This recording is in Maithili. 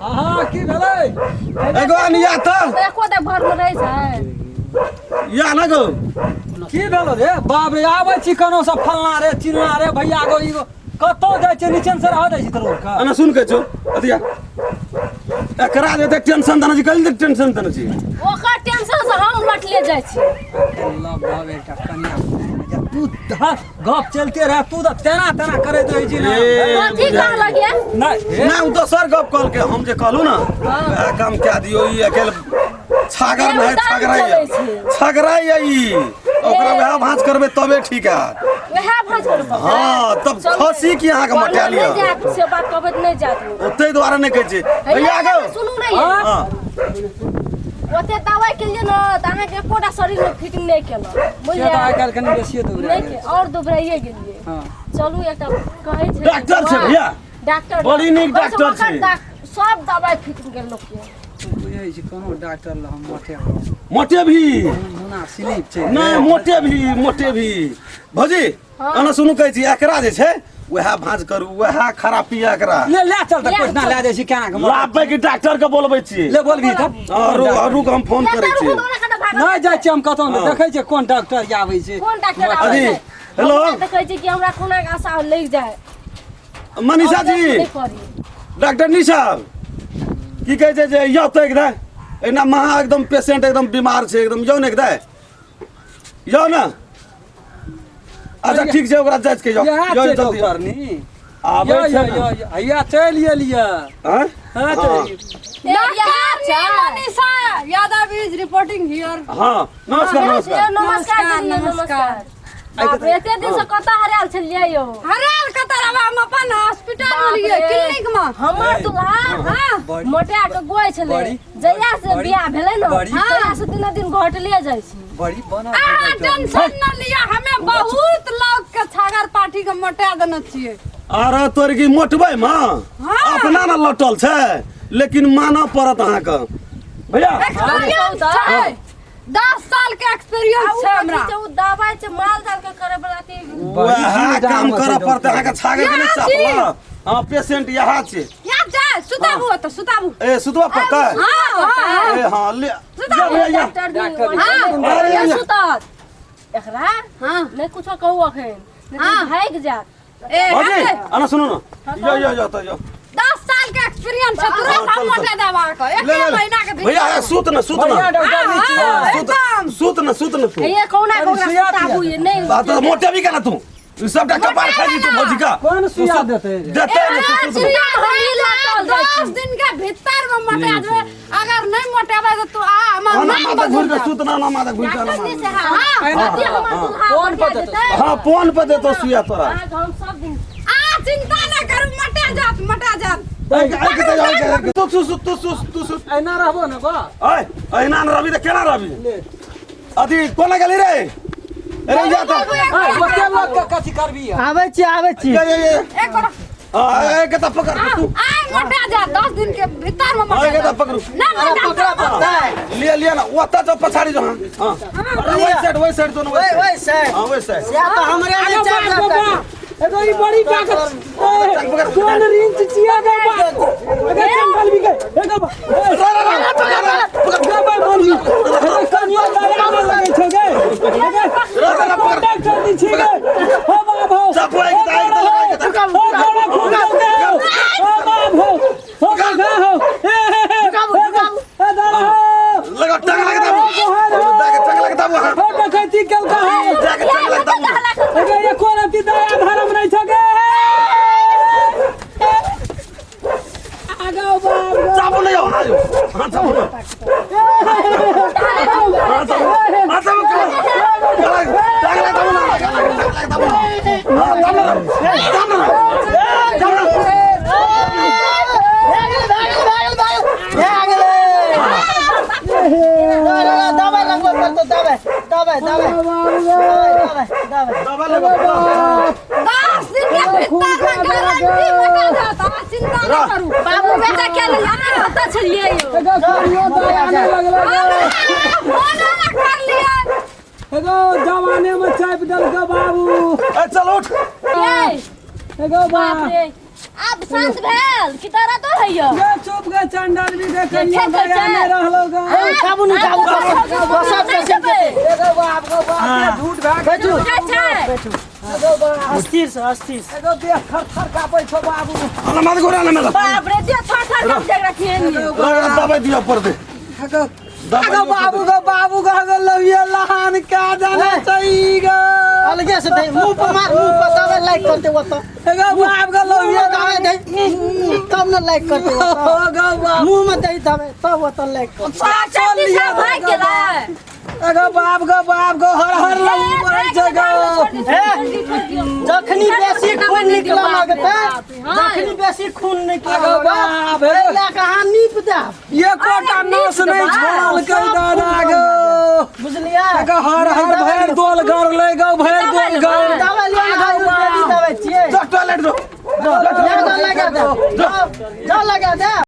हाँ की भेलै एगो अनिया तऽ एको दा घर में रहै छै या ना गो की भेलो रे बाप रे आबै छी कोनो सब फलना रे चिलना रे भैया गो ई गो कतौ जाइ छै नीचे से रह जाइ छी तोर का अना सुन के छौ अथिया एकरा जे टेंशन देने छी कल टेंशन देने छी ओकर टेंशन से हम लटले जाइ छी अल्लाह बाप एकटा कनिया तू गप चलते रह तू तऽ तेना तेना करैत रहै छी ने ए, कथी कहलक ये नहि ना उ दोसर गप कहलकै हम जे कहलू ना वएह काम कए दियौ ई अकेल छागर नहि चलै छगराइ छै। छगराइ ई ओकरा वएह भाँज करबै तबे ठीक हैत वएह भाँज करबै हाँ तब खसी की अहाँके मटा लिअ नहि जायत से बात कहबै तऽ नहि जायत ओतै दुआरे नहि कहै छी भैया गौ सुनू नहि ये। हाँ ओते दवाइ केलियै ने तऽ अहाँके एकोटा शरीरमे फिटिंग नहि केलक से तऽ बुझलियै आइ काल्हि कनि बेसिए दुबरा नहि के और दुबराइए गेलियै हँ चलू एकटा कहै छै डॉक्टर छै भैया डॉक्टर बड़ी नीक कहै छै डॉक्टर ओकर छै। सब दवाइ फिटिंग गेल लोकके बुझै छी कोनो डॉक्टर लग हम मोटे मोटे भी मुना स्लिप छै नहि मोटे भी मोटे भी भौजी एना सुनू कहै छी एकरा जे छै वएह भाँज करू वएह खराबी यऽ एकरा ले ले चल तऽ पटना ले जाइ छी केना के लाबबै कि डॉक्टर के बोलबै छी ले बोलबी तऽ हँ, रुक रुक हम फोन करै छी नहि जाइ छी हम कतौ नहि देखै छियै कोन डॉक्टर आबै छै कोन डॉक्टर आबै अथी, छै हेलो। हमरा तऽ कहै छै कि हमरा कोना के आशा लागि जाए मनीषा जी नहि करी डॉक्टर नी साहब की कहै छै जे यौ तऽ एकदम एना महा एकदम पेशेंट एकदम बीमार छै एकदम यौ ने एकदम यौ ने अच्छा ठीक छै ओकरा जाँच के यौ इएह यौ छै जल्दी डॉक्टर नी आबै यो छै यो ने यो यो, हैया चलि एलियै आँय? हाँ हाँ। चलि doctor Manisha Yadav is reporting here हाँ नमस्कार नमस्कार नमस्कार दीदी, नमस्कार बाप रे, एते दिन से कतऽ हरायल छलियै यौ हरायल कतऽ रहबै हम अपन हॉस्पिटल में बाप रहियै रे। क्लिनिक में हमर दुल्हा हाँ बड़ी- मोटा के गोय छलै बड़ी- जहिया से बड़ी- बियाह भेलै ने बड़ी- तहिया से दिना दिन घटले जाइ छै बड़ी बनल अहाँ छै डॉक्टर। टेंशन न लिअ हमे बहुत लोग के छागर पाठी के मोटा देने छियै अरे तोर की मोटबै माँ हाँ। अपना ने लटल छै लेकिन मानऽ पड़त अहाँके भैया एक्सपीरियंस छै 10 साल के एक्सपीरियंस आ छै उ हमरा कथी छै, उ दबाइ छै माल जाल के करे वाला अथी बड़ी वएह चीज काम आबै छै करऽ पड़तै डॉक्टर। अहाँके छागर के नहि यहाँ छी। चापल हँ पेशेंट यहाँ छै यहाँ जा सुताबू ओतऽ सुताबू ए सुतबा पड़तै हाँ हाँ ए हँ ले या भैया या डॉक्टर दी डॉक्टर दी। हाँ, अरे, ये ये। सुतत एकरा हाँ नहि कुछो कहू अखन नहि तऽ हाँ। भागि जायत ए भौजी हटे। आना सुनू ना यो यो यो तो यो 10 साल के एक्सपीरियंस छै तुरंत हाँ, हम चल, मोटा देब अहाँके ले एक ले महीना के भैया भीतर ए, सुत न सुत बढ़िया न डॉक्टर नी छी हाँ, सुत एकदम। सुत न सुत न तू ये कौना अरे कौना सुइया सुताबू ये नहीं बात तो मोटे भी केना तू ई सबटा कपार खा जी तू भौजी का कोन सुइया देतै रे? देतै ने तू सुत न। सुइया हम लटल जाइ छी। 10 दिन के भीतर में मोटा देबै अगर नहीं मोटेबै तो तू आ हमर आना नाम माता घुर बदल के देब। सुत ना ना माता घुर के डॉक्टर ना जी माता। से हाँ हाँ, अथी हमर दुल्हा फोन बढ़िया पर देतौ। देतै। हाँ फोन पे देतो सुइया तोरा अहाँके हम सब दिन आ चिंता न करू मोटा जात मोटा जात आइ के आइ के आइ के तू सुत तू सुत तू सुत एना रहबो ने गो ओए अहिना न रहबी त केना रहबी ले अथी कोना गेली रे अरे जा त हाँ, ओते लोग के कथी करबी आबै छी आबै छी ये ये ये एक गोरा हां ए के त पकड़ के तू आ मोटा जात 10 दिन के भीतर में हां मोटा के त जात पकड़ू ना अरे मोटा पकड़ा पड़तै लिया लिया ना ओता जो पछाड़ी जो हां हां अरे वही साइड वही साइड दोनों ओए ओए साइड हां वही साइड या तऽ हमरे ने चढ़ जेतै एगो ई बड़ी ताकत ए, कोन रिंच छिया गे बा अगर चंगल भी गए एगो बा गे बा बोली एगो कनिया दया में लगे छो गे एगो कोन डॉक्टर दी छी गे हो बाप हो चापू आइ के आइ के हो गोड़ा खून दे हो बाप हो हो गधा हो ए हे हे ए दादा हो लगा टंग लगा दाबू दाके टंग लगा दाबू हां हो डकैती केलका हो जाके टंग लगा दाबू एगो एको रति दया धर्म नहीं छो गे आगा बाप रे। चापू नहीं आओ हां हां चापू ना हां चापू हां चापू टंग लगा दाबू ना टंग लगा दाबू हां दाबू दाबू दाबू भए गेलै भए गेलै भए गेल भए गेलै दबाई लगबै पड़तौ दबाई दबाई दबाई दबाई दबाई दबा लगा 10 दिन के भीतर में गारंटी मोटा जात आ चिंता न करू बाबू बेटा के लेल अहाँ कतऽ छलियै यौ एगो कनियो दया नहीं लगलै गे। फोन न कर लियै एगो जवाने में चापि देलकै बाबू ए चल उठ ये एगो बा बाप रे आब शांत भेल कि दर्द तो होइया? गे चुप गे चंडाल भी गे कन्या देखै दया छै। नहि रहलो गे। ए, साबुन उठाउ, बसब पेशेंट के। एगो बाप गो बाप रे, झूठ भए गेल। बैठू। छै। बैठू। एगो बाप, अस्थिर से, अस्थिर से। एगो देह थर थर कापै छौ बाबू। अरे मत गोरा ना मेला। बाप रे, जे थर थर कांपि जाय रखिए नी। दबाई दिअ पर दे। एगो दबाई एगो दिअ। बाबू गो बाबू गो गो लविया लहान का जाना ए। चाहिए गो। अलगे से दे, मुंह पर मार, मुंह पर दबाई लाइक करते ओतऽ। एगो बाप गो मुंह लविया में दबाई दे, तब न लाइक करते ओतऽ। गो बाप। मुंह में दे दबाई, तब ओतऽ लाइक करते। साचो लिया भाग गेलै। एगो बाप गो बाप गो हर हर लहू मरै छै गो। जखनी बेसी खून निकलऽ लगतै, जखनी बेसी खून निकलऽ अगो लगत, बाप हे। एहि लए कऽ अहाँ नीप देब। एकोटा नस नहि छोड़लकै दादा गो। बुझलियै? एगो हर हर भरि दोल गरलै गो, भरि दोल गल। दबाई लिअ ने, आयुर्वेदिक दबाई छियै। जा टॉयलेट जो। जा, जा, लगा दे। जा, जा, लगा दे।